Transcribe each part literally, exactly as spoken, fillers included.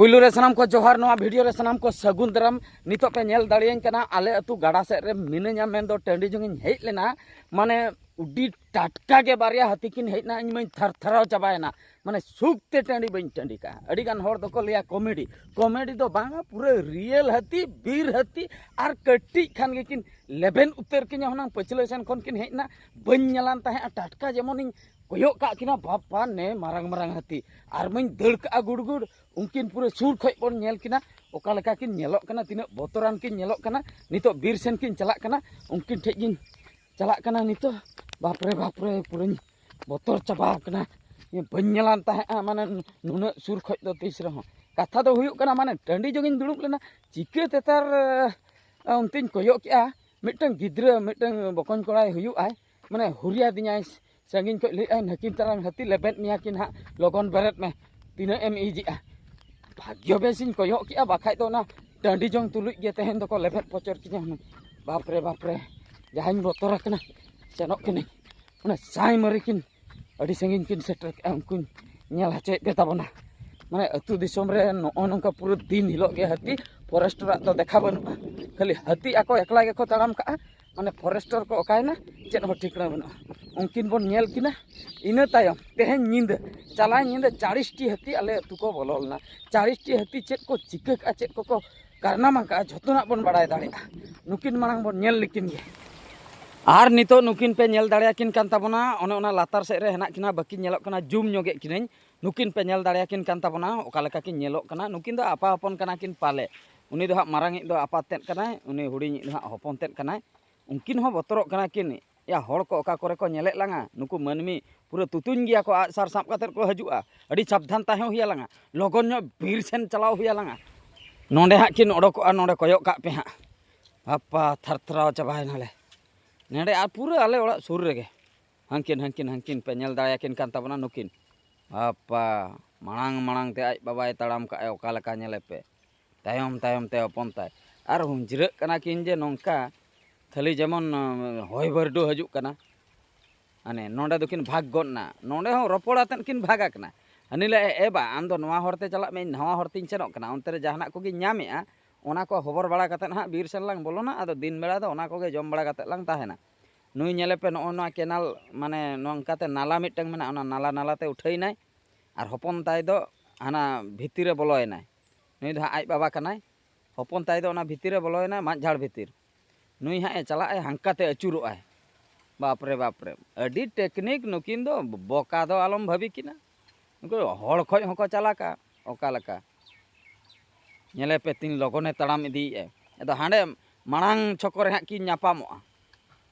ᱯᱩᱭᱞᱩ ᱨᱮ ᱥᱟᱱᱟᱢ ᱠᱚ ᱡᱚᱦᱟᱨ, ᱱᱚᱣᱟ ᱵᱷᱤᱰᱤᱭᱳ ᱨᱮ ᱥᱟᱱᱟᱢ ᱠᱚ ᱥᱟᱹᱜᱩᱱ ᱫᱟᱨᱟᱢ᱾ ᱱᱤᱛᱚᱜ ᱯᱮ ᱧᱮᱞ ᱫᱟᱲᱮᱭᱟᱹᱧ ᱠᱟᱱᱟ, ᱟᱞᱮ ᱟᱹᱛᱩ ᱜᱟᱰᱟ ᱥᱮᱫ ᱨᱮ ᱢᱤᱱᱟᱹᱧᱟ, ᱢᱮᱱᱫᱚ ᱴᱟᱺᱰᱤ ᱡᱚᱝ ᱤᱧ ᱦᱮᱡ ᱞᱮᱱᱟ᱾ ᱢᱟᱱᱮ ᱟᱹᱰᱤ ᱴᱟᱴᱠᱟ ᱜᱮ ᱵᱟᱨᱭᱟ ᱦᱟᱹᱛᱤ ᱠᱤᱱ ᱦᱮᱡ ᱮᱱᱟ, ᱤᱧ ᱢᱟᱧ ᱛᱷᱟᱨ ᱛᱷᱟᱨᱟᱣ ᱪᱟᱵᱟᱭᱮᱱᱟ᱾ ᱢᱟᱱᱮ ᱥᱩᱠ ᱛᱮ ᱴᱟᱺᱰᱤ ᱵᱟᱹᱧ ᱴᱟᱺᱰᱤ ᱠᱟᱜᱼᱟ᱾ ᱟᱹᱰᱤ ᱜᱟᱱ ᱦᱚᱲ ᱫᱚᱠᱚ ᱞᱟᱹᱭᱟ ᱠᱚᱢᱮᱰᱤ, ᱠᱚᱢᱮᱰᱤ ᱫᱚ ᱵᱟᱝᱟ, ᱯᱩᱨᱟᱹ ᱨᱤᱭᱮᱞ ᱦᱟᱹᱛᱤ, ᱵᱤᱨ ᱦᱟᱹᱛᱤ᱾ ᱟᱨ ᱠᱟᱹᱴᱤᱡ ᱠᱷᱟᱱ ᱜᱮᱠᱤᱱ ᱞᱮᱵᱮᱱ ᱩᱛᱟᱹᱨ ᱠᱤᱧᱟ ᱦᱩᱱᱟᱹᱝ, ᱯᱟᱹᱪᱷᱞᱟᱹ ᱥᱮᱱ ᱠᱷᱚᱱ ᱠᱤᱱ ᱦᱮᱡ ᱮᱱᱟ᱾ ᱵᱟᱹᱧ ᱧᱮᱞᱟᱱ ᱛᱟᱦᱮᱸᱫᱼᱟ, ᱴᱟᱴᱠᱟ ᱡᱮᱢᱚᱱᱤᱧ ᱠᱚᱭᱚᱜ ᱠᱟᱜ ᱠᱤᱱᱟ, ᱵᱟᱯᱟ ᱱᱮ ᱢᱟᱨᱟᱝ ᱢᱟᱨᱟᱝ ᱦᱟᱹᱛᱤ, ᱟᱨ ᱢᱟᱧ ᱫᱟᱹᱲ ᱠᱟᱜᱼᱟ ᱜᱩᱲ ᱜᱩᱲ᱾ ᱩᱱᱠᱤᱱ ᱯᱩᱨᱟᱹ ᱥᱩᱨ ᱠᱷᱚᱡ ᱵᱚᱱ ᱧᱮᱞ ᱠᱤᱱᱟ, ᱚᱠᱟ ᱞᱮᱠᱟ ᱠᱤᱱ ᱧᱮᱞᱚᱜ ᱠᱟᱱᱟ, ᱛᱤᱱᱟᱹᱜ ᱵᱚᱛᱚᱨᱟᱱ ᱠᱤᱱ ᱧᱮᱞᱚᱜ ᱠᱟᱱᱟ᱾ ᱱᱤᱛᱚᱜ ᱵᱤᱨ ᱥᱮᱱ ᱠᱤᱱ ᱪᱟᱞᱟᱜ ᱠᱟᱱᱟ, ᱩᱱᱠᱤᱱ ᱴᱷᱮᱡ ᱜᱤᱧ ᱪᱟᱞᱟᱜ ᱠᱟᱱᱟ ᱱᱤᱛᱚᱜ᱾ ᱵᱟᱯᱨᱮ ᱵᱟᱯᱨᱮ, ᱯᱩᱨᱟᱹᱧ ᱵᱚᱛᱚᱨ ᱪᱟᱵᱟ ᱟᱠᱟᱱᱟ᱾ ᱤᱧ ᱵᱟᱹᱧ ᱧᱮᱞᱟᱱ ᱛᱟᱦᱮᱸᱜᱼᱟ, ᱢᱟᱱᱮ ᱱᱩᱱᱟᱹᱜ ᱥᱩᱨ ᱠᱷᱚᱡ ᱫᱚ ᱛᱤᱥ ᱨᱮᱦᱚᱸ᱾ ᱠᱟᱛᱷᱟ ᱫᱚ ᱦᱩᱭᱩᱜ ᱠᱟᱱᱟ, ᱢᱟᱱᱮ ᱴᱟᱺᱰᱤ ᱡᱚᱝ ᱤᱧ ᱫᱩᱲᱩᱵ ᱞᱮᱱᱟ, ᱪᱤᱠᱟᱹ ᱛᱮᱛᱟᱨ ᱚᱱᱛᱮᱧ ᱠᱚᱭᱚᱜ ᱠᱮᱜᱼᱟ, ᱢᱤᱫᱴᱟᱝ ᱜᱤᱫᱽᱨᱟᱹ, ᱢᱤᱫᱴᱟᱝ ᱵᱚᱠᱚᱧ ᱠᱚᱲᱟᱭ ᱦᱩᱭᱩᱜᱼᱟᱭ, ᱢᱟᱱᱮ ᱦᱩᱨᱤᱭᱟᱫᱤᱧᱟᱭ ᱥᱟᱺᱜᱤᱧ ᱠᱷᱚᱡ, ᱞᱟᱹᱭᱮᱫᱼᱟᱭ, "ᱱᱟᱹᱠᱤᱱ ᱛᱟᱨᱟᱝ ᱦᱟᱹᱛᱤ ᱞᱮᱵᱮᱫ ᱢᱮᱭᱟ ᱠᱤᱱ ᱦᱟᱸᱜ, ᱞᱚᱜᱚᱱ ᱵᱮᱨᱮᱫ ᱢᱮ, ᱛᱤᱱᱟᱹᱜ ᱮᱢ ᱤᱡᱮᱜᱼᱟ?" ᱵᱷᱟᱜᱽᱭᱚ ᱵᱮᱥᱤᱧ ᱠᱚᱭᱚᱜ ᱠᱮᱜᱼᱟ, ᱵᱟᱠᱷᱟᱡ ᱫᱚ ᱚᱱᱟ ᱴᱟᱺᱰᱤ ᱡᱚᱝ ᱛᱩᱞᱩᱡ ᱜᱮ ᱛᱮᱦᱮᱧ ᱫᱚᱠᱚ ᱞᱮᱵᱮᱫ ᱯᱚᱪᱚᱨ ᱠᱤᱧᱟ ᱦᱩᱱᱟᱹᱝ᱾ ᱵᱟᱯᱨᱮ ᱵᱟᱯᱨᱮ, ᱡᱟᱦᱟᱸᱧ ᱵᱚᱛᱚᱨ ᱟᱠᱟᱱᱟ᱾ ᱥᱮᱱᱚᱜ ᱠᱟᱹᱱᱟᱹᱧ, ᱚᱱᱟ ᱥᱟᱭ ᱢᱟᱹᱨᱤ ᱠᱤᱱ ᱟᱹᱰᱤ ᱥᱟᱺᱜᱤᱧ ᱠᱤᱱ ᱥᱮᱴᱮᱨ ᱠᱮᱜᱼᱟ, ᱩᱱᱠᱩᱧ ᱧᱮᱞ ᱦᱚᱪᱚᱭᱮᱫ ᱯᱮ ᱛᱟᱵᱚᱱᱟ᱾ ᱢᱟᱱᱮ ᱟᱹᱛᱩ ᱫᱤᱥᱚᱢ ᱨᱮ ᱱᱚᱜᱼᱚ ᱱᱚᱝᱠᱟ ᱯᱩᱨᱟᱹ ᱫᱤᱱ ᱦᱤᱞᱳᱜ ᱜᱮ ᱦᱟᱹᱛᱤ, ᱯᱷᱚᱨᱮᱥᱴᱟᱨᱟᱜ ᱫᱚ ᱫᱮᱠᱷᱟ ᱵᱟᱹᱱᱩᱜᱼᱟ, ᱠᱷᱟᱹᱞᱤ ᱦᱟᱹᱛᱤ ᱟᱠᱚ ᱮᱠᱞᱟ ᱜᱮᱠᱚ ᱛᱟᱲᱟᱢ ᱠᱟᱜᱼᱟ᱾ ᱢᱟᱱᱮ ᱯᱷᱚᱨᱮᱥᱴᱟᱨ ᱠᱚ ᱚᱠᱟᱭᱮᱱᱟ, ᱪᱮᱫ ᱦᱚᱸ ᱴᱷᱤᱠᱟᱹᱱᱟ ᱵᱟᱹᱱᱩᱜᱼᱟ᱾ ᱩᱱᱠᱤᱱ ᱵᱚᱱ ᱧᱮᱞ ᱠᱤᱱᱟ᱾ ᱤᱱᱟᱹ ᱛᱟᱭᱚᱢ ᱛᱮᱦᱮᱧ ᱧᱤᱫᱟᱹ, ᱪᱟᱞᱟᱣ ᱧᱤᱫᱟᱹ ᱪᱟᱲᱤᱥ ᱴᱤ ᱦᱟᱹᱛᱤ ᱟᱞᱮ ᱟᱹᱛᱩ ᱠᱚ ᱵᱚᱞᱚ ᱞᱮᱱᱟ᱾ ᱪᱟᱲᱤᱥ ᱴᱤ ᱦᱟᱹᱛᱤ ᱪᱮᱫ ᱠᱚ ᱪᱤᱠᱟᱹ ᱠᱟᱜᱼᱟ, ᱪᱮᱫ ᱠᱚᱠᱚ ᱠᱟᱨᱱᱟᱢ ᱟᱠᱟᱜᱼᱟ, ᱡᱷᱚᱛᱚᱱᱟᱜ ᱵᱚᱱ ᱵᱟᱲᱟᱭ ᱫᱟᱲᱮᱭᱟᱜᱼᱟ᱾ ᱱᱩᱠᱤᱱ ᱢᱟᱲᱟᱝ ᱵᱚᱱ ᱧᱮᱞ ᱞᱮᱠᱤᱱ ᱜᱮ᱾ ᱟᱨ ᱱᱤᱛᱚᱜ ᱱᱩᱠᱤᱱ ᱯᱮ ᱧᱮᱞ ᱫᱟᱲᱮᱭᱟᱠᱤᱱ ᱠᱟᱱ ᱛᱟᱵᱚᱱᱟ, ᱚᱱᱮ ᱚᱱᱟ ᱞᱟᱛᱟᱨ ᱥᱮᱫ ᱨᱮ ᱦᱮᱱᱟᱜ ᱠᱤᱱᱟ, ᱵᱟᱹᱠᱤᱱ ᱧᱮᱞᱚᱜ ᱠᱟᱱᱟ, ᱡᱩᱢ ᱧᱚᱜᱮᱫ ᱠᱤᱱᱟᱹᱧ᱾ ᱱᱩᱠᱤᱱ ᱯᱮ ᱧᱮᱞ ᱫᱟᱲᱮᱭᱟᱠᱤᱱ ᱠᱟᱱ ᱛᱟᱵᱚᱱᱟ, ᱚᱠᱟ ᱞᱮᱠᱟ ᱠᱤᱱ ᱧᱮᱞᱚᱜ ᱠᱟᱱᱟ᱾ ᱱᱩᱠᱤᱱ ᱫᱚ ᱟᱯᱟ ᱦᱚᱯᱚᱱ ᱠᱟᱱᱟ ᱠᱤᱱ ᱯᱟᱞᱮ᱾ ᱩᱱᱤ ᱫᱚ ᱦᱟᱸᱜ ᱢᱟᱨᱟᱝᱤᱡ ᱫᱚ ᱟᱯᱟᱛ ᱛᱮᱫ ᱠᱟᱱᱟᱭ, ᱩᱱᱤ ᱦᱩᱰᱤᱧᱤᱡ ᱫᱚ ᱦᱟᱸᱜ ᱦᱚᱯᱚᱱ ᱛᱮᱫ ᱠᱟᱱᱟᱭ᱾ ᱩᱱᱠᱤᱱ ᱦᱚᱸ ᱵᱚᱛᱚᱨᱚᱜ ᱠᱟᱱᱟ ᱠᱤᱱ, ᱭᱟ, ᱦᱚᱲ ᱠᱚ ᱚᱠᱟ ᱠᱚᱨᱮ ᱠᱚ ᱧᱮᱞᱮᱫ ᱞᱟᱝᱟ, ᱱᱩᱠᱩ ᱢᱟᱹᱱᱢᱤ ᱯᱩᱨᱟᱹ ᱛᱩᱛᱩᱧ ᱜᱮᱭᱟ ᱠᱚ, ᱟᱜᱼᱥᱟᱨ ᱥᱟᱵ ᱠᱟᱛᱮᱫ ᱠᱚ ᱦᱤᱡᱩᱜᱼᱟ᱾ ᱟᱹᱰᱤ ᱥᱟᱵᱫᱷᱟᱱ ᱛᱟᱦᱮᱸ ᱦᱩᱭ ᱟᱞᱟᱝᱟ, ᱞᱚᱜᱚᱱ ᱧᱚᱜ ᱵᱤᱨ ᱥᱮᱱ ᱪᱟᱞᱟᱣ ᱦᱩᱭ ᱟᱞᱟᱝᱟ᱾ ᱱᱚᱸᱰᱮ ᱦᱟᱸᱜ ᱠᱤᱱ ᱚᱰᱚᱠᱚᱜᱼᱟ, ᱱᱚᱸᱰᱮ ᱠᱚᱭᱚᱜ ᱠᱟᱜ ᱯᱮ ᱦᱟᱸᱜ᱾ ᱵᱟᱯᱟ, ᱛᱷᱟᱨ ᱛᱷᱟᱨᱟᱣ ᱪᱟᱵᱟᱭᱮᱱᱟᱞᱮ᱾ ᱱᱚᱸᱰᱮ ᱟᱨ ᱯᱩᱨᱟᱹ ᱟᱞᱮ ᱚᱲᱟᱜ ᱥᱩᱨ ᱨᱮᱜᱮ᱾ ᱦᱟᱱᱠᱤᱱ, ᱦᱟᱱᱠᱤᱱ, ᱦᱟᱱᱠᱤᱱ ᱯᱮ ᱧᱮᱞ ᱫᱟᱲᱮᱭᱟᱠᱤᱱ ᱠᱟᱱ ᱛᱟᱵᱚᱱᱟ ᱱᱩᱠᱤᱱ᱾ ᱵᱟᱯᱟ, ᱢᱟᱲᱟᱝ ᱢᱟᱲᱟᱝ ᱛᱮ ᱟᱡ ᱵᱟᱵᱟᱭ ᱛᱟᱲᱟᱢ ᱠᱟᱜᱼᱟᱭ, ᱚᱠᱟ ᱞᱮᱠᱟ ᱧᱮᱞᱮ ᱯᱮ᱾ ᱛᱟᱭᱚᱢ ᱛᱟᱭᱚᱢ ᱛᱮ ᱦᱚᱯᱚᱱ ᱛᱟᱭ᱾ ᱟᱨ ᱦᱩᱧᱡᱽᱨᱟᱹᱜ ᱠᱟᱱᱟ ᱠᱤᱱ ᱡᱮ ᱱᱚᱝᱠᱟ, ᱠᱷᱟᱹᱞᱤ ᱡᱮᱢᱚᱱ, ᱟᱸ, ᱦᱚᱭ ᱵᱟᱹᱨᱰᱩ ᱦᱤᱡᱩᱜ ᱠᱟᱱᱟ᱾ ᱢᱟᱱᱮ ᱱᱚᱸᱰᱮ ᱫᱚᱠᱤᱱ ᱵᱷᱟᱜᱽ ᱜᱚᱫ ᱮᱱᱟ, ᱱᱚᱸᱰᱮ ᱦᱚᱸ ᱨᱚᱯᱚᱲ ᱟᱛᱮᱫ ᱠᱤᱱ ᱵᱷᱟᱜᱽ ᱟᱠᱟᱱᱟ᱾ ᱦᱟᱹᱱᱤ ᱞᱟᱹᱭ, "ᱮ ᱵᱟ, ᱟᱢ ᱫᱚ ᱱᱚᱣᱟ ᱦᱚᱨ ᱛᱮ ᱪᱟᱞᱟᱜ ᱢᱮ, ᱤᱧ ᱱᱟᱣᱟ ᱦᱚᱨ ᱛᱮᱧ ᱥᱮᱱᱚᱜ ᱠᱟᱱᱟ, ᱚᱱᱛᱮ ᱨᱮ ᱡᱟᱦᱟᱱᱟᱜ ᱠᱚᱜᱮᱧ ᱧᱟᱢᱮᱜᱼᱟ, ᱚᱱᱟ ᱠᱚ ᱦᱚᱵᱚᱨ ᱵᱟᱲᱟ ᱠᱟᱛᱮᱫ ᱦᱟᱸᱜ ᱵᱤᱨ ᱥᱮᱱ ᱞᱟᱝ ᱵᱚᱞᱚᱱᱟ, ᱟᱫᱚ ᱫᱤᱱ ᱵᱮᱲᱟ ᱫᱚ ᱚᱱᱟ ᱠᱚᱜᱮ ᱡᱚᱢ ᱵᱟᱲᱟ ᱠᱟᱛᱮᱫ ᱞᱟᱝ ᱛᱟᱦᱮᱱᱟ᱾" ᱱᱩᱭ ᱧᱮᱞᱮ ᱯᱮ, ᱱᱚᱜᱼᱚ ᱱᱚᱣᱟ ᱠᱮᱱᱟᱞ, ᱢᱟᱱᱮ ᱱᱚᱝᱠᱟᱛᱮ ᱱᱟᱞᱟ ᱢᱤᱫᱴᱟᱝ ᱢᱮᱱᱟᱜᱼᱟ, ᱚᱱᱟ ᱱᱟᱞᱟ ᱱᱟᱞᱟᱛᱮ ᱩᱴᱷᱟᱹᱭᱮᱱᱟᱭ, ᱟᱨ ᱦᱚᱯᱚᱱ ᱛᱟᱭ ᱫᱚ ᱦᱟᱱᱟ ᱵᱷᱤᱛᱤᱨ ᱨᱮ ᱵᱚᱞᱚᱭᱮᱱᱟᱭ᱾ ᱱᱩᱭ ᱫᱚ ᱦᱟᱸᱜ ᱟᱡ ᱵᱟᱵᱟ ᱠᱟᱱᱟᱭ, ᱦᱚᱯᱚᱱ ᱛᱟᱭ ᱫᱚ ᱚᱱᱟ ᱵᱷᱤᱛᱤᱨ ᱨᱮ ᱵᱚᱞᱚᱭᱮᱱᱟᱭ, ᱢᱟᱫ ᱡᱷᱟᱲ ᱵᱷᱤᱛᱤᱨ᱾ ᱱᱩᱭ ᱦᱟᱸᱜ ᱮ ᱪᱟᱞᱟᱜ ᱟᱭ, ᱦᱟᱱᱠᱟᱛᱮ ᱟᱹᱪᱩᱨᱚᱜ ᱟᱭ᱾ ᱵᱟᱯᱨᱮ, ᱵᱟᱯᱨᱮ, ᱟᱹᱰᱤ ᱴᱮᱠᱱᱤᱠ ᱱᱩᱠᱤᱱ ᱫᱚ, ᱵᱚᱠᱟ ᱫᱚ ᱟᱞᱚᱢ ᱵᱷᱟᱹᱵᱤ ᱠᱤᱱᱟ᱾ ᱱᱩᱠᱩ ᱦᱚᱲ ᱠᱷᱚᱡ ᱦᱚᱸᱠᱚ ᱪᱟᱞᱟᱠᱟ᱾ ᱚᱠᱟ ᱞᱮᱠᱟ? ᱧᱮᱞᱮ ᱯᱮ, ᱛᱤᱱ ᱞᱚᱜᱚᱱᱮ ᱛᱟᱲᱟᱢ ᱤᱫᱤᱭᱮᱫᱼᱟ᱾ ᱟᱫᱚ ᱦᱟᱸᱰᱮ ᱢᱟᱲᱟᱝ ᱪᱷᱚᱠᱚ ᱨᱮ ᱦᱟᱸᱜ ᱠᱤᱱ ᱧᱟᱯᱟᱢᱚᱜᱼᱟ᱾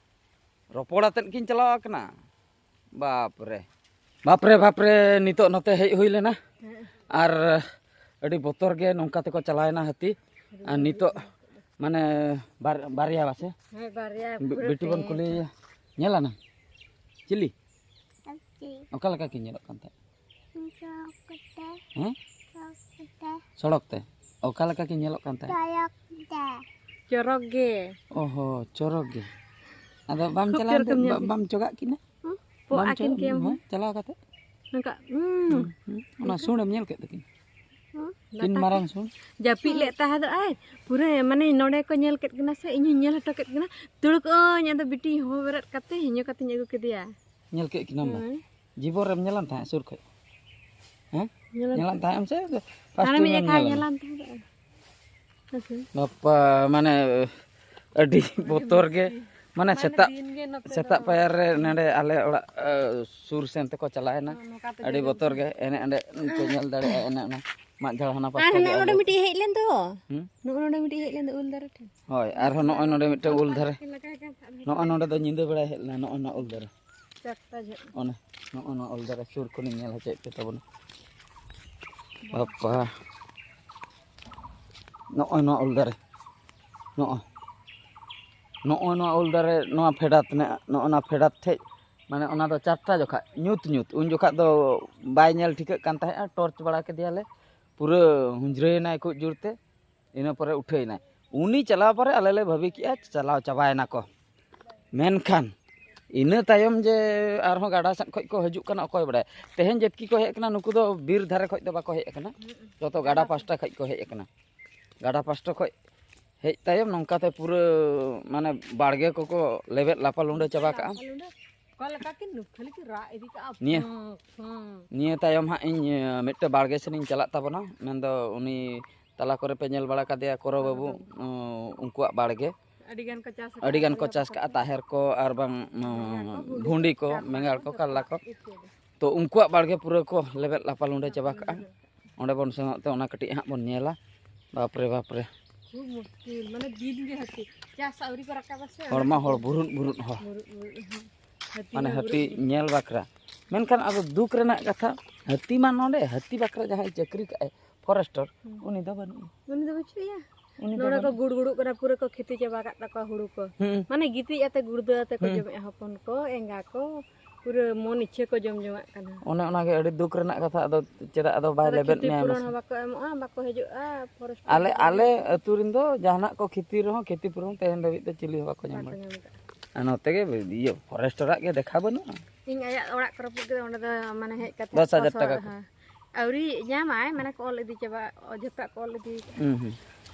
ᱨᱚᱯᱚᱲ ᱟᱛᱮᱫ ᱠᱤᱱ ᱪᱟᱞᱟᱣ ᱟᱠᱟᱱᱟ᱾ ᱵᱟᱯᱨᱮ, ᱵᱟᱯᱨᱮ, ᱵᱟᱯᱨᱮ, ᱱᱤᱛᱚᱜ ᱱᱚᱛᱮ ᱦᱮᱡ ᱦᱩᱭ ᱞᱮᱱᱟ᱾ ᱟᱨ ᱟᱹᱰᱤ ᱵᱚᱛᱚᱨ ᱜᱮ ᱱᱚᱝᱠᱟ ᱛᱮᱠᱚ ᱪᱟᱞᱟᱣᱮᱱᱟ ᱦᱟᱹᱛᱤ᱾ ᱟᱨ ᱱᱤᱛᱚᱜ ᱢᱟᱱᱮ ᱵᱟᱨ-, ᱵᱟᱨᱭᱟ ᱵᱟᱥᱮ? ᱦᱮᱸ, ᱵᱟᱨᱭᱟ ᱵᱤ-, ᱯᱩᱨᱟᱹ ᱵᱤᱴᱤ ᱵᱚᱱ ᱯᱮ᱾ ᱠᱩᱞᱤᱭᱮᱭᱟ᱾ ᱧᱮᱞ ᱟᱱᱟ? ᱪᱤᱞᱤ? ᱪᱤᱞᱤ? ᱚᱠᱟ ᱞᱮᱠᱟ ᱠᱤᱱ ᱧᱮᱞᱚᱜ ᱠᱟᱱ ᱛᱟᱦᱮᱸᱫ? ᱪᱚᱨᱚᱠ ᱛᱮ᱾ ᱦᱮᱸ? ᱪᱚᱨᱚᱠ ᱛᱮ᱾ ᱥᱚᱲᱚᱠ ᱛᱮ? ᱚᱠᱟ ᱞᱮᱠᱟ ᱠᱤᱱ ᱧᱮᱞᱚᱜ ᱠᱟᱱ ᱛᱟᱦᱮᱸᱫ? ᱪᱚᱨᱚᱠ ᱛᱮ᱾ ᱪᱚᱨᱚᱠ ᱜᱮ᱾ ᱚ ᱦᱚ, ᱪᱚᱨᱚᱠ ᱜᱮ᱾ ᱟᱫᱚ ᱵᱟᱢ ᱠᱷᱩᱵ ᱪᱟᱞᱟᱣ ᱪᱚᱨᱚᱠ ᱮᱱᱛᱮ, ᱮᱢ ᱧᱮᱞ ᱵᱟ-, ᱠᱮᱫ ᱵᱟᱢ ᱪᱚᱜᱟᱜ ᱠᱤᱱᱟ? ᱦᱩᱸ? ᱯᱚᱜ ᱵᱟᱢ ᱟᱹᱠᱤᱱ ᱪᱚᱜᱟᱜ ᱠᱮᱭᱟᱢ ᱠᱤᱱᱟ? ᱦᱩᱸ? ᱦᱮᱸ, ᱪᱟᱞᱟᱣ ᱠᱟᱛᱮ? ᱱᱚᱝᱠᱟ, ᱦᱩᱸ᱾ ᱦᱩᱸ, ᱦᱩᱸ᱾ ᱚᱱᱟ ᱥᱩᱬ ᱮᱢ ᱧᱮᱞ ᱠᱮᱫ ᱛᱟᱹᱠᱤᱱ? ᱦᱩᱸ? ᱛᱤᱱ ᱫᱟᱠᱟ ᱢᱟᱨᱟᱝ ᱠᱚ ᱥᱩᱬ? ᱡᱟᱹᱯᱤᱫ ᱞᱮᱫ ᱛᱟᱦᱮᱸ ᱫᱚ ᱟᱭ, ᱯᱩᱨᱟᱹ ᱢᱟᱱᱮ ᱱᱚᱰᱮ ᱠᱚ ᱧᱮᱞ ᱠᱮᱫ ᱠᱤᱱᱟ ᱥᱮ, ᱤᱧ ᱦᱚᱸᱧ ᱧᱮᱞ ᱦᱚᱴᱚ ᱠᱮᱫ ᱠᱤᱱᱟ᱾ ᱛᱩᱲᱩᱠ ᱟᱹᱧ, ᱟᱫᱚ ᱵᱤᱴᱤ ᱦᱚᱸ ᱵᱮᱨᱮᱫ ᱠᱟᱛᱮ ᱦᱤᱧᱩ ᱠᱟᱛᱮᱧ ᱟᱹᱜᱩ ᱠᱮᱫᱮᱭᱟ᱾ ᱧᱮᱞ ᱠᱮᱫ ᱠᱤᱱᱟᱢ ᱵᱟ? ᱦᱩᱸ᱾ ᱡᱤᱵᱚᱱ ᱨᱮᱢ ᱧᱮᱞᱟᱱ ᱛᱟᱦᱮᱸᱫ ᱥᱩᱨ ᱠᱷᱚᱡ? ᱦᱮᱸ? ᱧᱮᱞᱟᱱ ᱧᱮᱞᱟᱱ ᱛᱟᱦᱮᱸᱫ᱾ ᱛᱟᱦᱮᱸᱫ ᱮᱢ ᱥᱮ first ᱦᱟᱱᱮ time ᱢᱤᱫ ᱮᱢ ᱡᱚᱠᱷᱟ ᱧᱮᱞ ᱮᱱᱟ? ᱧᱮᱞᱟᱱ ᱛᱟᱦᱮᱸᱫ᱾ ᱦᱮᱸ ᱥᱮ? ᱵᱟᱯᱟ, ᱢᱟᱱᱮ ᱟᱹᱰᱤ ᱵᱚᱛᱚᱨ ᱜᱮ᱾ ᱢᱟᱱᱮ ᱢᱟᱱᱮ ᱥᱮᱛᱟᱜ, ᱫᱤᱱ ᱜᱮ ᱱᱚᱛᱮ ᱥᱮᱛᱟᱜ ᱫᱚ ᱯᱟᱭᱟᱨ ᱨᱮ ᱱᱚᱰᱮ ᱟᱞᱮ ᱚᱲᱟᱜ, ᱮ, ᱥᱩᱨ ᱥᱮᱱ ᱛᱮᱠᱚ ᱪᱟᱞᱟᱣᱮᱱᱟ᱾ ᱱᱚᱝᱠᱟ ᱛᱮ ᱟᱹᱰᱤ ᱡᱚᱡᱚᱢ ᱵᱚᱛᱚᱨ ᱜᱮ᱾ ᱮᱱᱮ ᱚᱸᱰᱮ ᱯᱮ ᱧᱮᱞ ᱫᱟᱲᱮᱭᱟᱜᱼᱟ, ᱮᱱᱮ ᱚᱱᱟ ᱢᱟᱫ ᱡᱷᱟᱲ ᱦᱟᱱᱟ ᱟᱨ ᱯᱟᱥᱴᱟ ᱦᱟᱱᱮ ᱜᱮ ᱱᱚᱰᱮ ᱟᱞᱮ᱾ ᱢᱤᱫᱴᱤᱡ ᱦᱮᱡ ᱞᱮᱱ ᱫᱚ᱾ ᱦᱩᱸ? ᱱᱚᱜᱼᱚ ᱱᱚᱰᱮ ᱢᱤᱫᱴᱤᱡ ᱦᱮᱡ ᱞᱮᱱ ᱫᱚ ᱩᱞ ᱫᱟᱨᱮ ᱴᱷᱮᱱ᱾ ᱦᱳᱭ, ᱟᱨᱦᱚᱸ ᱱᱚᱜᱼᱚᱭ ᱱᱚᱰᱮ ᱢᱤᱫᱴᱟᱝ ᱩᱞ ᱫᱟᱨᱮ᱾ ᱱᱚᱜᱼᱚᱭ ᱱᱚᱰᱮ ᱫᱚ ᱧᱤᱫᱟᱹ ᱵᱮᱲᱟᱭ ᱦᱮᱡ ᱞᱮᱱᱟ, ᱱᱚᱜᱼᱚᱭ ᱱᱚᱣᱟ ᱩᱞ ᱫᱟᱨᱮ᱾ ᱪᱟᱨᱴᱟ ᱡᱚᱦᱚᱜ᱾ ᱚᱱᱮ, ᱱᱚᱜᱼᱚ ᱱᱚᱣᱟ ᱩᱞ ᱫᱟᱨᱮ ᱥᱩᱨ ᱠᱷᱚᱱᱤᱧ ᱧᱮᱞ ᱦᱚᱪᱚᱭᱮᱫ ᱯᱮ ᱛᱟᱵᱚᱱᱟ᱾ ᱵᱟᱯᱟ᱾ ᱱᱚᱜᱼᱚᱭ ᱱᱚᱣᱟ ᱩᱞ ᱫᱟᱨᱮ᱾ ᱱᱚᱜᱼᱚᱭ᱾ ᱱᱚᱜᱼᱚᱭ ᱱᱚᱣᱟ ᱩᱞ ᱫᱟᱨᱮ, ᱱᱚᱣᱟ ᱯᱷᱮᱰᱟᱛ ᱨᱮ, ᱱᱚᱜᱼᱚ ᱱᱚᱣᱟ ᱯᱷᱮᱰᱟᱛ ᱴᱷᱮᱡ, ᱢᱟᱱᱮ ᱚᱱᱟ ᱫᱚ ᱪᱟᱨᱴᱟ ᱡᱚᱠᱷᱟᱡ, ᱧᱩᱛ ᱧᱩᱛ, ᱩᱱ ᱡᱚᱠᱷᱟᱡ ᱫᱚ ᱵᱟᱭ ᱧᱮᱞ ᱴᱷᱤᱠᱟᱹᱜ ᱠᱟᱱ ᱛᱟᱦᱮᱸᱜᱼᱟ, torch ᱵᱟᱲᱟ ᱠᱮᱫᱮᱭᱟᱞᱮ, ᱯᱩᱨᱟᱹ ᱦᱩᱸᱡᱽᱨᱟᱹᱭᱮᱱᱟᱭ ᱠᱷᱩᱵ ᱡᱳᱨᱛᱮ, ᱤᱱᱟᱹ ᱯᱚᱨᱮ ᱩᱴᱷᱟᱹᱭᱮᱱᱟᱭ᱾ ᱩᱱᱤ ᱪᱟᱞᱟᱣ ᱯᱚᱨᱮ ᱟᱞᱮ ᱞᱮ ᱵᱷᱟᱹᱵᱤ ᱠᱮᱜᱼᱟ ᱪᱟᱞᱟᱣ ᱪᱟᱵᱟᱭᱮᱱᱟ ᱠᱚ, ᱢᱮᱱᱠᱷᱟᱱ ᱤᱱᱟᱹ ᱛᱟᱭᱚᱢ ᱡᱮ ᱟᱨᱦᱚᱸ ᱜᱟᱰᱟ ᱥᱮᱫ ᱠᱷᱚᱱ ᱠᱚ ᱦᱤᱡᱩᱜ ᱠᱟᱱᱟ, ᱚᱠᱚᱭ ᱵᱟᱲᱟᱭ᱾ ᱛᱮᱦᱮᱧ ᱡᱮᱛᱠᱤ ᱠᱚ ᱦᱮᱡ ᱟᱠᱟᱱᱟ, ᱱᱩᱠᱩ ᱫᱚ ᱵᱤᱨ ᱫᱷᱟᱨᱮ ᱠᱷᱚᱱ ᱫᱚ ᱵᱟᱠᱚ ᱦᱮᱡ ᱟᱠᱟᱱᱟ, ᱡᱚᱛᱚ ᱜᱟᱰᱟ ᱯᱟᱥᱴᱟ ᱠᱷᱚᱱ ᱠᱚ ᱦᱮᱡ ᱟᱠᱟᱱᱟ᱾ ᱜᱟᱰᱟ ᱯᱟᱥᱴᱟ ᱠᱷᱚᱱ ᱦᱮᱡ ᱛᱟᱭᱚᱢ ᱱᱚᱝᱠᱟᱛᱮ ᱯᱩᱨᱟᱹ ᱢᱟᱱᱮ ᱵᱟᱲᱜᱮ ᱠᱚᱠᱚ ᱞᱮᱵᱮᱫ ᱞᱟᱯᱟ ᱞᱩᱸᱰᱟᱹ ᱪᱟᱵᱟ ᱠᱟᱜᱼᱟ᱾ ᱚᱠᱟ ᱞᱮᱠᱟ ᱠᱤ ᱱᱩᱠ ᱠᱷᱟᱹᱞᱤ ᱠᱤ ᱨᱟᱜ ᱤᱫᱤ ᱠᱟᱜᱼᱟ᱾ ᱱᱤᱭᱟᱹ, ᱯᱷᱟᱸ, ᱯᱷᱟᱸ᱾ ᱱᱤᱭᱟᱹ ᱛᱟᱭᱚᱢ ᱦᱟᱸᱜ ᱤᱧ, ᱮ, ᱢᱤᱫᱴᱮᱱ ᱵᱟᱲᱜᱮ ᱥᱮᱱ ᱤᱧ ᱪᱟᱞᱟᱜ ᱛᱟᱵᱚᱱᱟ, ᱢᱮᱱᱫᱚ ᱩᱱᱤ ᱛᱟᱞᱟ ᱠᱚᱨᱮ ᱯᱮ ᱧᱮᱞ ᱵᱟᱲᱟ ᱠᱟᱫᱮᱭᱟ ᱠᱚᱨᱚ ᱵᱟᱹᱵᱩ, ᱩᱸ, ᱩᱱᱠᱩᱣᱟᱜ ᱵᱟᱲᱜᱮ᱾ ᱟᱹᱰᱤ ᱜᱟᱱ ᱠᱚ ᱪᱟᱥ ᱟᱠᱟᱫᱼᱟ, ᱟᱹᱰᱤ ᱜᱟᱱ ᱠᱚ ᱪᱟᱥ ᱠᱟᱜᱼᱟ, ᱛᱟᱦᱮᱨ ᱠᱚ ᱟᱨ ᱵᱟᱝ, ᱩᱸ, ᱵᱮᱸᱜᱟᱲ ᱠᱚ, ᱵᱷᱩᱸᱰᱤ ᱵᱷᱩᱸᱰᱤ ᱠᱚ, ᱠᱚ, ᱠᱟᱨᱞᱟ ᱵᱮᱸᱜᱟᱲ ᱠᱚ, ᱠᱚ, ᱠᱟᱨᱞᱟ ᱠᱚ᱾ ᱤᱛᱟᱹ ᱫᱚ᱾ ᱛᱚ ᱩᱱᱠᱩᱣᱟᱜ ᱵᱟᱲᱜᱮ ᱯᱩᱨᱟᱹ ᱠᱚ ᱞᱮᱵᱮᱫ ᱞᱟᱯᱟ ᱞᱩᱸᱰᱟᱹ ᱪᱟᱵᱟ ᱠᱟᱜᱼᱟ᱾ ᱚᱸᱰᱮ ᱵᱚᱱ ᱥᱮᱱᱚᱜ ᱛᱮ ᱚᱱᱟ ᱠᱟᱹᱴᱤᱡ ᱦᱟᱸᱜ ᱵᱚᱱ ᱧᱮᱞᱟ᱾ ᱵᱟᱯᱨᱮ, ᱵᱟᱯᱨᱮ᱾ ᱠᱷᱩᱵ ᱢᱩᱥᱠᱤᱞ, ᱢᱟᱱᱮ ᱫᱤᱱ ᱜᱮ ᱦᱟᱹᱛᱤ᱾ ᱪᱟᱥ ᱟᱹᱣᱨᱤ ᱠᱚ ᱨᱟᱠᱟᱵᱟ ᱥᱮ, ᱦᱚᱲᱢᱟ ᱚᱱᱟ ᱦᱚᱲ ᱠᱷᱟᱹᱛᱤᱨ᱾ ᱵᱩᱨᱩᱫ ᱵᱩᱨᱩᱫ ᱦᱚᱲ᱾ ᱵᱩᱨᱩᱫ ᱵᱩᱨᱩᱫ, ᱦᱮᱸ᱾ ᱦᱟᱹᱛᱤ ᱢᱟᱱᱮ ᱢᱟ ᱦᱟᱹᱛᱤ ᱵᱩᱨᱩᱫ ᱵᱩᱨᱩᱫ᱾ ᱧᱮᱞ ᱵᱟᱠᱷᱨᱟ᱾ ᱢᱮᱱᱠᱷᱟᱱ ᱟᱫᱚ ᱫᱩᱠ ᱨᱮᱱᱟᱜ ᱠᱟᱛᱷᱟ, ᱦᱟᱹᱛᱤ ᱢᱟ ᱱᱚᱰᱮ, ᱦᱟᱹᱛᱤ ᱵᱟᱠᱷᱨᱟ ᱡᱟᱦᱟᱸᱭ ᱪᱟᱹᱠᱨᱤ ᱠᱟᱜᱼᱟᱭ, ᱯᱷᱚᱨᱮᱥᱴᱟᱨ, ᱦᱩᱸ᱾ ᱩᱱᱤ ᱫᱚ ᱵᱟᱹᱱᱩᱜᱼᱟ᱾ ᱩᱱᱤ ᱫᱚ ᱵᱟᱹᱪᱩᱜ ᱮᱭᱟ᱾ ᱩᱱᱤ ᱫᱚ ᱱᱚᱰᱮ ᱠᱚ ᱵᱟᱹᱱᱩᱜᱼᱟ᱾ ᱜᱩᱲ ᱜᱩᱲᱩᱜ ᱠᱟᱱᱟ, ᱯᱩᱨᱟᱹ ᱠᱚ ᱠᱷᱮᱛᱤ ᱪᱟᱵᱟ ᱠᱟᱜ ᱛᱟᱠᱚᱣᱟ ᱦᱩᱲᱩ ᱠᱚ᱾ ᱦᱩᱸ᱾ ᱢᱟᱱᱮ ᱜᱤᱛᱤᱡ ᱟᱛᱮ ᱜᱩᱲᱫᱟᱹ ᱟᱛᱮ ᱠᱚ ᱦᱩᱸ᱾ ᱡᱚᱢᱮᱜᱼᱟ, ᱦᱚᱯᱚᱱ ᱠᱚ, ᱮᱸᱜᱟ ᱠᱚ, ᱯᱩᱨᱟᱹ ᱢᱚᱱ ᱤᱪᱪᱷᱟᱹ ᱠᱚ ᱡᱚᱢ ᱡᱚᱝᱟᱜ ᱠᱟᱱᱟ᱾ ᱚᱱᱮ ᱚᱱᱟᱜᱮ ᱟᱹᱰᱤ ᱫᱩᱠ ᱨᱮᱱᱟᱜ ᱠᱟᱛᱷᱟ᱾ ᱟᱫᱚ ᱪᱮᱫᱟᱜ ᱟᱫᱚ ᱵᱟᱭ ᱟᱫᱚ ᱞᱮᱵᱮᱫ ᱠᱷᱮᱛᱤ ᱢᱮᱭᱟ ᱯᱩᱨᱚᱱ ᱢᱟᱥᱮ? ᱦᱚᱸ ᱵᱟᱠᱚ ᱮᱢᱚᱜᱼᱟ, ᱵᱟᱠᱚ ᱦᱤᱡᱩᱜᱼᱟ, ᱯᱷᱚᱨᱮᱥᱴ ᱟᱞᱮ, ᱠᱚ᱾ ᱟᱞᱮ ᱟᱹᱛᱩ ᱨᱮᱱ ᱫᱚ ᱡᱟᱦᱟᱱᱟᱜ ᱠᱚ ᱠᱷᱮᱛᱤ ᱨᱮᱦᱚᱸ, ᱠᱷᱮᱛᱤ ᱯᱩᱨᱚᱱ ᱛᱮᱦᱮᱧ ᱫᱷᱟᱹᱵᱤᱡ ᱛᱮ ᱪᱤᱞᱤ ᱦᱚᱸ ᱵᱟᱠᱚ ᱧᱟᱢ ᱵᱟᱠᱚ ᱵᱟᱲᱟᱭᱟ᱾ ᱧᱟᱢ ᱟᱠᱟᱫᱼᱟ᱾ ᱟᱨ ᱱᱚᱛᱮ ᱜᱮ ᱤᱭᱟᱹ ᱯᱷᱚᱨᱮᱥᱴᱟᱨᱟᱜ ᱜᱮ ᱫᱮᱠᱷᱟ ᱵᱟᱹᱱᱩᱜᱼᱟ᱾ ᱤᱧ ᱟᱭᱟᱜ ᱚᱲᱟᱜ ᱠᱚ ᱨᱟᱹᱯᱩᱫ ᱠᱮᱫᱟ, ᱚᱸᱰᱮ ᱫᱚ ᱢᱟᱱᱮ ᱦᱮᱡ ᱠᱟᱛᱮ ᱫᱚᱥ ᱦᱟᱡᱟᱨ ᱯᱚᱭᱥᱟ, ᱴᱟᱠᱟ ᱠᱚ᱾ ᱦᱮᱸ᱾ ᱟᱹᱣᱨᱤ ᱧᱟᱢᱟᱭ, ᱢᱟᱱᱮ ᱠᱚ ᱚᱞ ᱤᱫᱤ ᱪᱟᱵᱟ, ᱡᱚᱛᱚᱣᱟᱜ ᱠᱚ ᱚᱞ ᱤᱫᱤ ᱠᱟᱜᱼᱟ᱾ ᱦᱩᱸ, ᱦᱩᱸ᱾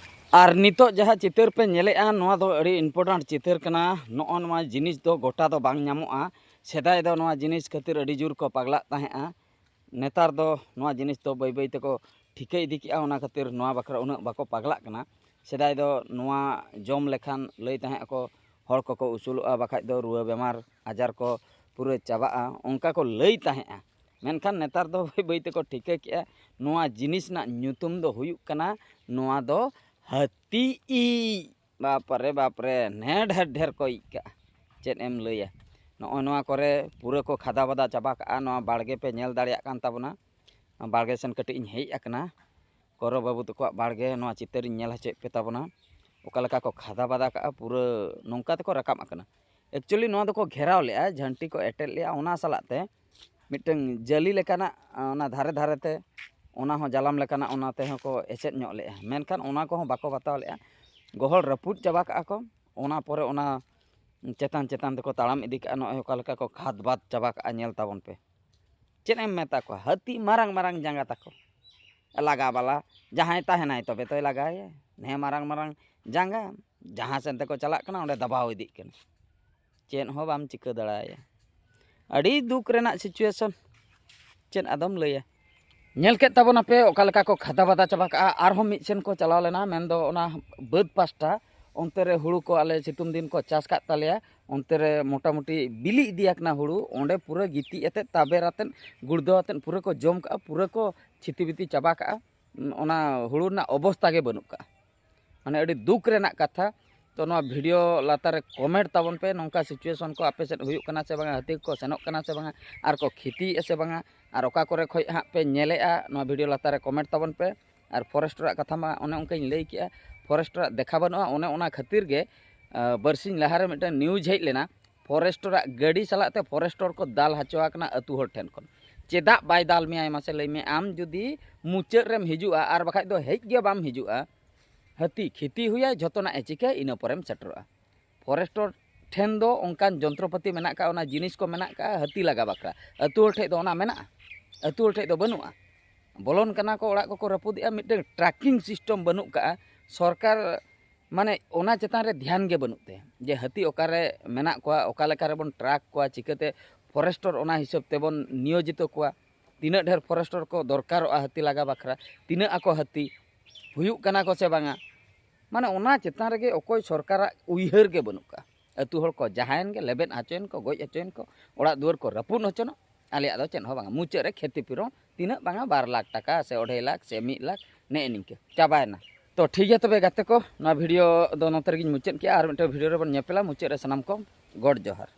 ᱟᱨ ᱱᱤᱛᱚᱜ ᱡᱟᱦᱟᱸ ᱪᱤᱛᱟᱹᱨ ᱯᱮ ᱧᱮᱞᱮᱜᱼᱟ, ᱱᱚᱣᱟ ᱫᱚ ᱟᱹᱰᱤ important ᱪᱤᱛᱟᱹᱨ ᱠᱟᱱᱟ᱾ ᱱᱚᱜᱼᱚ ᱱᱚᱣᱟ ᱡᱤᱱᱤᱥ ᱫᱚ ᱜᱚᱴᱟ ᱫᱚ ᱵᱟᱝ ᱧᱟᱢᱚᱜᱼᱟ᱾ ᱥᱮᱫᱟᱭ ᱫᱚ ᱱᱚᱣᱟ ᱡᱤᱱᱤᱥ ᱠᱷᱟᱹᱛᱤᱨ ᱟᱹᱰᱤ ᱡᱳᱨ ᱠᱚ ᱯᱟᱜᱽᱞᱟᱜ ᱛᱟᱦᱮᱸᱜᱼᱟ᱾ ᱱᱮᱛᱟᱨ ᱫᱚ ᱱᱚᱣᱟ ᱡᱤᱱᱤᱥ ᱫᱚ ᱵᱟᱹᱭ ᱵᱟᱹᱭ ᱛᱮᱠᱚ ᱴᱷᱤᱠᱟᱹ ᱤᱫᱤ ᱠᱮᱜᱼᱟ, ᱚᱱᱟ ᱠᱷᱟᱹᱛᱤᱨ ᱱᱚᱣᱟ ᱵᱟᱠᱷᱨᱟ ᱩᱱᱟᱹᱜ ᱵᱟᱠᱚ ᱯᱟᱜᱽᱞᱟᱜ ᱠᱟᱱᱟ᱾ ᱥᱮᱫᱟᱭ ᱫᱚ ᱱᱚᱣᱟ ᱡᱚᱢ ᱞᱮᱠᱷᱟᱱ ᱞᱟᱹᱭ ᱛᱟᱦᱮᱸᱜ ᱟᱠᱚ ᱦᱚᱲ ᱠᱚᱠᱚ ᱩᱥᱩᱞᱚᱜᱼᱟ, ᱵᱟᱠᱷᱟᱡ ᱫᱚ ᱨᱩᱣᱟᱹ ᱵᱮᱢᱟᱨ ᱟᱡᱟᱨ ᱠᱚ ᱯᱩᱨᱟᱹ ᱪᱟᱵᱟᱜᱼᱟ, ᱚᱱᱠᱟ ᱠᱚ ᱞᱟᱹᱭ ᱛᱟᱦᱮᱸᱜᱼᱟ᱾ ᱢᱮᱱᱠᱷᱟᱱ ᱱᱮᱛᱟᱨ ᱫᱚ ᱵᱟᱹᱭ ᱵᱟᱹᱭ ᱛᱮᱠᱚ ᱴᱷᱤᱠᱟᱹ ᱠᱮᱜᱼᱟ, ᱱᱚᱣᱟ ᱡᱤᱱᱤᱥ ᱨᱮᱱᱟᱜ ᱧᱩᱛᱩᱢ ᱫᱚ ᱦᱩᱭᱩᱜ ᱠᱟᱱᱟ, ᱱᱚᱣᱟ ᱫᱚ ᱦᱟᱹᱛᱤ ᱤᱡ᱾ ᱵᱟᱯᱨᱮ, ᱵᱟᱯᱨᱮ, ᱱᱮ ᱰᱷᱮᱨ ᱰᱷᱮᱨ ᱠᱚ ᱤᱡ ᱠᱟᱜᱼᱟ, ᱪᱮᱫ ᱮᱢ ᱞᱟᱹᱭᱟ᱾ ᱱᱚᱜᱼᱚᱭ ᱱᱚᱣᱟ ᱠᱚᱨᱮ ᱯᱩᱨᱟᱹ ᱠᱚ ᱠᱷᱟᱫᱟ ᱵᱟᱫᱟ ᱪᱟᱵᱟ ᱠᱟᱜᱼᱟ᱾ ᱱᱚᱣᱟ ᱵᱟᱲᱜᱮ ᱯᱮ ᱧᱮᱞ ᱫᱟᱲᱮᱭᱟᱜ ᱠᱟᱱ ᱛᱟᱵᱚᱱᱟ, ᱵᱟᱲᱜᱮ ᱥᱮᱱ ᱠᱟᱹᱴᱤᱡ ᱤᱧ ᱦᱮᱡ ᱟᱠᱟᱱᱟ᱾ ᱠᱚᱨᱚ ᱵᱟᱹᱵᱩ ᱛᱟᱠᱚᱣᱟᱜ ᱵᱟᱲᱜᱮ, ᱱᱚᱣᱟ ᱪᱤᱛᱟᱹᱨᱤᱧ ᱧᱮᱞ ᱦᱚᱪᱚᱭᱮᱫ ᱯᱮ ᱛᱟᱵᱚᱱᱟ, ᱚᱠᱟ ᱞᱮᱠᱟ ᱠᱚ ᱠᱷᱟᱫᱟ ᱵᱟᱫᱟ ᱠᱟᱜᱼᱟ, ᱯᱩᱨᱟᱹ ᱱᱚᱝᱠᱟ ᱛᱮᱠᱚ ᱨᱟᱠᱟᱵ ᱟᱠᱟᱱᱟ᱾ Actually ᱱᱚᱣᱟ ᱫᱚᱠᱚ ᱜᱷᱮᱨᱟᱣ ᱞᱮᱜᱼᱟ, ᱡᱷᱟᱹᱱᱴᱤ ᱠᱚ ᱮᱴᱮᱫ ᱞᱮᱜᱼᱟ, ᱚᱱᱟ ᱥᱟᱞᱟᱜ ᱛᱮ ᱢᱤᱫᱴᱟᱝ ᱡᱟᱹᱞᱤ ᱞᱮᱠᱟᱱᱟᱜ, ᱚᱱᱟ ᱫᱷᱟᱨᱮ ᱫᱷᱟᱨᱮ ᱛᱮ, ᱚᱱᱟ ᱦᱚᱸ ᱡᱟᱞᱟᱢ ᱞᱮᱠᱟᱱᱟᱜ, ᱚᱱᱟ ᱛᱮᱦᱚᱸ ᱠᱚ ᱮᱥᱮᱫ ᱧᱚᱜ ᱞᱮᱜᱼᱟ, ᱢᱮᱱᱠᱷᱟᱱ ᱚᱱᱟ ᱠᱚᱦᱚᱸ ᱵᱟᱠᱚ ᱵᱟᱛᱟᱣ ᱞᱮᱜᱼᱟ᱾ ᱜᱚᱦᱚᱲ ᱨᱟᱹᱯᱩᱫ ᱪᱟᱵᱟ ᱠᱟᱜᱼᱟ ᱠᱚ᱾ ᱚᱱᱟ ᱯᱚᱨᱮ ᱚᱱᱟ ᱪᱮᱛᱟᱱ ᱪᱮᱛᱟᱱ ᱛᱮᱠᱚ ᱛᱟᱲᱟᱢ ᱤᱫᱤ ᱠᱟᱜᱼᱟ᱾ ᱱᱚᱜᱼᱚᱭ ᱚᱠᱟ ᱞᱮᱠᱟ ᱠᱚ ᱠᱷᱟᱫᱽ ᱵᱟᱫᱽ ᱪᱟᱵᱟ ᱠᱟᱜᱼᱟ, ᱧᱮᱞ ᱛᱟᱵᱚᱱ ᱯᱮ᱾ ᱪᱮᱫ ᱮᱢ ᱢᱮᱛᱟ ᱠᱚᱣᱟ, ᱦᱟᱹᱛᱤ ᱢᱟᱨᱟᱝ ᱢᱟᱨᱟᱝ ᱡᱟᱸᱜᱟ ᱛᱟᱠᱚ, ᱞᱟᱜᱟ ᱵᱟᱞᱟ ᱡᱟᱦᱟᱸᱭ ᱛᱟᱦᱮᱱᱟᱭ ᱛᱚᱵᱮ ᱛᱚᱭ ᱞᱟᱜᱟᱭᱟ᱾ ᱱᱮ ᱢᱟᱨᱟᱝ ᱢᱟᱨᱟᱝ ᱡᱟᱸᱜᱟ ᱡᱟᱦᱟᱸ ᱥᱮᱱ ᱛᱮᱠᱚ ᱪᱟᱞᱟᱜ ᱠᱟᱱᱟ, ᱚᱸᱰᱮ ᱫᱟᱵᱟᱣ ᱤᱫᱤᱜ ᱠᱟᱱᱟ᱾ ᱪᱮᱫ ᱦᱚᱸ ᱵᱟᱢ ᱪᱤᱠᱟᱹ ᱫᱟᱲᱮᱭᱟᱭᱟ᱾ ᱟᱹᱰᱤ ᱫᱩᱠ ᱨᱮᱱᱟᱜ situation᱾ ᱪᱮᱫ ᱟᱫᱚᱢ ᱞᱟᱹᱭᱟ? ᱧᱮᱞ ᱠᱮᱫ ᱛᱟᱵᱚᱱᱟᱯᱮ ᱚᱠᱟ ᱞᱮᱠᱟ ᱠᱚ ᱠᱷᱟᱫᱟ ᱵᱟᱫᱟ ᱪᱟᱵᱟ ᱠᱟᱜᱼᱟ᱾ ᱟᱨᱦᱚᱸ ᱢᱤᱫ ᱥᱮᱱ ᱠᱚ ᱪᱟᱞᱟᱣ ᱞᱮᱱᱟ, ᱢᱮᱱᱫᱚ ᱚᱱᱟ ᱵᱟᱹᱫᱽ ᱯᱟᱥᱴᱟ, ᱚᱱᱛᱮ ᱨᱮ ᱦᱩᱲᱩ ᱠᱚ ᱟᱞᱮ ᱥᱤᱛᱩᱝ ᱫᱤᱱ ᱠᱚ ᱪᱟᱥ ᱠᱟᱜ ᱛᱟᱞᱮᱭᱟ, ᱚᱱᱛᱮ ᱨᱮ ᱢᱚᱴᱟᱢᱩᱴᱤ ᱵᱤᱞᱤ ᱤᱫᱤᱭᱟᱠᱟᱱᱟ ᱦᱩᱲᱩ, ᱚᱸᱰᱮ ᱯᱩᱨᱟᱹ ᱜᱤᱛᱤᱡ ᱟᱛᱮᱫ, ᱛᱟᱵᱮᱨ ᱟᱛᱮᱫ, ᱜᱩᱲᱫᱟᱹᱣ ᱟᱛᱮᱫ ᱯᱩᱨᱟᱹ ᱠᱚ ᱡᱚᱢ ᱠᱟᱜᱼᱟ, ᱯᱩᱨᱟᱹ ᱠᱚ ᱪᱷᱤᱛᱤ ᱵᱤᱛᱤ ᱪᱟᱵᱟ ᱠᱟᱜᱼᱟ᱾ ᱚᱱᱟ ᱦᱩᱲᱩ ᱨᱮᱱᱟᱜ ᱚᱵᱚᱥᱛᱟ ᱜᱮ ᱵᱟᱹᱱᱩᱜ ᱠᱟᱜᱼᱟ᱾ ᱢᱟᱱᱮ ᱟᱹᱰᱤ ᱫᱩᱠ ᱨᱮᱱᱟᱜ ᱠᱟᱛᱷᱟ᱾ ᱛᱚ ᱱᱚᱣᱟ video ᱞᱟᱛᱟᱨ ᱨᱮ comment ᱛᱟᱵᱚᱱ ᱯᱮ, ᱱᱚᱝᱠᱟ situation ᱠᱚ ᱟᱯᱮ ᱥᱮᱫ ᱦᱩᱭᱩᱜ ᱠᱟᱱᱟ ᱥᱮ ᱵᱟᱝᱟ, ᱦᱟᱹᱛᱤ ᱠᱚ ᱥᱮᱱᱚᱜ ᱠᱟᱱᱟ ᱥᱮ ᱵᱟᱝᱟ, ᱟᱨ ᱠᱚ ᱠᱷᱤᱛᱤᱭᱮᱫᱼᱟ ᱥᱮ ᱵᱟᱝᱟ, ᱟᱨ ᱚᱠᱟ ᱠᱚᱨᱮ ᱠᱷᱚᱡ ᱦᱟᱸᱜ ᱯᱮ ᱧᱮᱞᱮᱜᱼᱟ, ᱱᱚᱣᱟ video ᱞᱟᱛᱟᱨ ᱨᱮ comment ᱛᱟᱵᱚᱱ ᱯᱮ᱾ ᱟᱨ forest ᱨᱟᱜ ᱠᱟᱛᱷᱟ ᱢᱟ ᱚᱱᱮ ᱚᱱᱠᱟᱧ ᱞᱟᱹᱭ ᱠᱮᱜᱼᱟ, forest ᱨᱟᱜ ᱫᱮᱠᱷᱟ ᱵᱟᱹᱱᱩᱜᱼᱟ᱾ ᱚᱱᱮ ᱚᱱᱟ ᱠᱷᱟᱹᱛᱤᱨ ᱜᱮ, ᱟᱸ, ᱵᱟᱨᱥᱤᱧ ᱞᱟᱦᱟᱨᱮ ᱢᱤᱫᱴᱮᱱ news ᱦᱮᱡ ᱞᱮᱱᱟ, forest ᱨᱟᱜ ᱜᱟᱹᱰᱤ ᱥᱟᱞᱟᱜ ᱛᱮ forester ᱠᱚ ᱫᱟᱞ ᱦᱚᱪᱚ ᱟᱠᱟᱱᱟ ᱟᱹᱛᱩ ᱦᱚᱲ ᱴᱷᱮᱱ ᱠᱷᱚᱱ᱾ ᱪᱮᱫᱟᱜ ᱵᱟᱭ ᱫᱟᱞ ᱢᱮᱭᱟᱭ ᱢᱟᱥᱮ ᱞᱟᱹᱭ ᱢᱮ? ᱟᱢ ᱡᱩᱫᱤ ᱢᱩᱪᱟᱹᱫ ᱨᱮᱢ ᱦᱤᱡᱩᱜᱼᱟ, ᱟᱨ ᱵᱟᱠᱷᱟᱡ ᱫᱚ ᱦᱮᱡ ᱜᱮ ᱵᱟᱢ ᱦᱤᱡᱩᱜᱼᱟ, ᱦᱟᱹᱛᱤ ᱠᱷᱤᱛᱤ ᱦᱩᱭᱟᱭ, ᱡᱷᱚᱛᱚᱱᱟᱜ ᱮ ᱪᱤᱠᱟᱹᱭ, ᱤᱱᱟᱹ ᱯᱚᱨᱮᱢ ᱥᱮᱴᱮᱨᱚᱜᱼᱟ᱾ forester ᱴᱷᱮᱱ ᱫᱚ ᱚᱱᱠᱟᱱ ᱡᱚᱱᱛᱨᱚᱯᱟᱹᱛᱤ ᱢᱮᱱᱟᱜ ᱠᱟᱜᱼᱟ, ᱚᱱᱟ ᱡᱤᱱᱤᱥ ᱠᱚ ᱢᱮᱱᱟᱜ ᱠᱟᱜᱼᱟ ᱦᱟᱹᱛᱤ ᱞᱟᱜᱟ ᱵᱟᱠᱷᱨᱟ᱾ ᱟᱹᱛᱩ ᱦᱚᱲ ᱴᱷᱮᱡ ᱫᱚ ᱚᱱᱟ ᱢᱮᱱᱟᱜᱼᱟ? ᱟᱹᱛᱩ ᱦᱚᱲ ᱴᱷᱮᱡ ᱫᱚ ᱵᱟᱹᱱᱩᱜᱼᱟ᱾ ᱵᱚᱞᱚᱱ ᱠᱟᱱᱟ ᱠᱚ, ᱚᱲᱟᱜ ᱠᱚᱠᱚ ᱨᱟᱹᱯᱩᱫᱮᱜᱼᱟ, ᱢᱤᱫᱴᱮᱱ tracking system ᱵᱟᱹᱱᱩᱜ ᱠᱟᱜᱼᱟ᱾ ᱥᱚᱨᱠᱟᱨ ᱢᱟᱱᱮ ᱚᱱᱟ ᱪᱮᱛᱟᱱ ᱨᱮ ᱫᱷᱮᱭᱟᱱ ᱜᱮ ᱵᱟᱹᱱᱩᱜ ᱛᱟᱭᱟ ᱡᱮ ᱦᱟᱹᱛᱤ ᱚᱠᱟᱨᱮ ᱢᱮᱱᱟᱜ ᱠᱚᱣᱟ, ᱚᱠᱟ ᱞᱮᱠᱟ ᱨᱮᱵᱚᱱ track ᱠᱚᱣᱟ, ᱪᱤᱠᱟᱹᱛᱮ forester ᱚᱱᱟ ᱦᱤᱥᱟᱹᱵ ᱛᱮᱵᱚᱱ ᱱᱤᱭᱳᱡᱤᱛᱚ ᱠᱚᱣᱟ, ᱛᱤᱱᱟᱹᱜ ᱰᱷᱮᱨ forester ᱠᱚ ᱫᱚᱨᱠᱟᱨᱚᱜᱼᱟ ᱦᱟᱹᱛᱤ ᱞᱟᱜᱟ ᱵᱟᱠᱷᱨᱟ, ᱛᱤᱱᱟᱹᱜ ᱟᱠᱚ ᱦᱟᱹᱛᱤ ᱦᱩᱭᱩᱜ ᱠᱟᱱᱟ ᱠᱚ ᱥᱮ ᱵᱟᱝᱟ, ᱢᱟᱱᱮ ᱚᱱᱟ ᱪᱮᱛᱟᱱ ᱨᱮᱜᱮ ᱚᱠᱚᱭ ᱥᱚᱨᱠᱟᱨᱟᱜ ᱩᱭᱦᱟᱹᱨ ᱜᱮ ᱵᱟᱹᱱᱩᱜ ᱠᱟᱜᱼᱟ᱾ ᱟᱹᱛᱩ ᱦᱚᱲ ᱠᱚ ᱡᱟᱦᱟᱸᱭᱮᱱ ᱜᱮ, ᱞᱮᱵᱮᱫ ᱦᱚᱪᱚᱭᱮᱱ ᱠᱚ, ᱜᱚᱡ ᱦᱚᱪᱚᱭᱮᱱ ᱠᱚ, ᱚᱲᱟᱜ ᱫᱩᱣᱟᱹᱨ ᱠᱚ ᱨᱟᱹᱯᱩᱫ ᱦᱚᱪᱚᱱᱚᱜ, ᱟᱞᱮᱭᱟᱜ ᱫᱚ ᱪᱮᱫ ᱦᱚᱸ ᱵᱟᱝᱟ᱾ ᱢᱩᱪᱟᱹᱫ ᱨᱮ ᱠᱷᱮᱛᱤ ᱯᱩᱨᱚᱱ ᱛᱤᱱᱟᱹᱜ ᱵᱟᱝᱟ, ᱵᱟᱨ ᱞᱟᱠᱷ ᱴᱟᱠᱟ ᱥᱮ ᱚᱲᱟᱭ ᱞᱟᱠᱷ ᱥᱮ ᱢᱤᱫ ᱞᱟᱠᱷ, ᱱᱮᱜᱼᱮ ᱱᱤᱝᱠᱟᱹ ᱪᱟᱵᱟᱭᱮᱱᱟ᱾ ᱛᱚ ᱴᱷᱤᱠ ᱜᱮᱭᱟ ᱛᱚᱵᱮ ᱜᱟᱛᱮ ᱠᱚ, ᱱᱚᱣᱟ video ᱫᱚ ᱱᱚᱛᱮ ᱨᱮᱜᱮᱧ ᱢᱩᱪᱟᱹᱫ ᱠᱮᱜᱼᱟ᱾ ᱟᱨ ᱢᱤᱫᱴᱮᱱ video ᱨᱮᱵᱚᱱ ᱧᱮᱯᱮᱞᱟ᱾ ᱢᱩᱪᱟᱹᱫ ᱨᱮ ᱥᱟᱱᱟᱢ ᱠᱚ ᱜᱚᱰ ᱡᱚᱦᱟᱨ᱾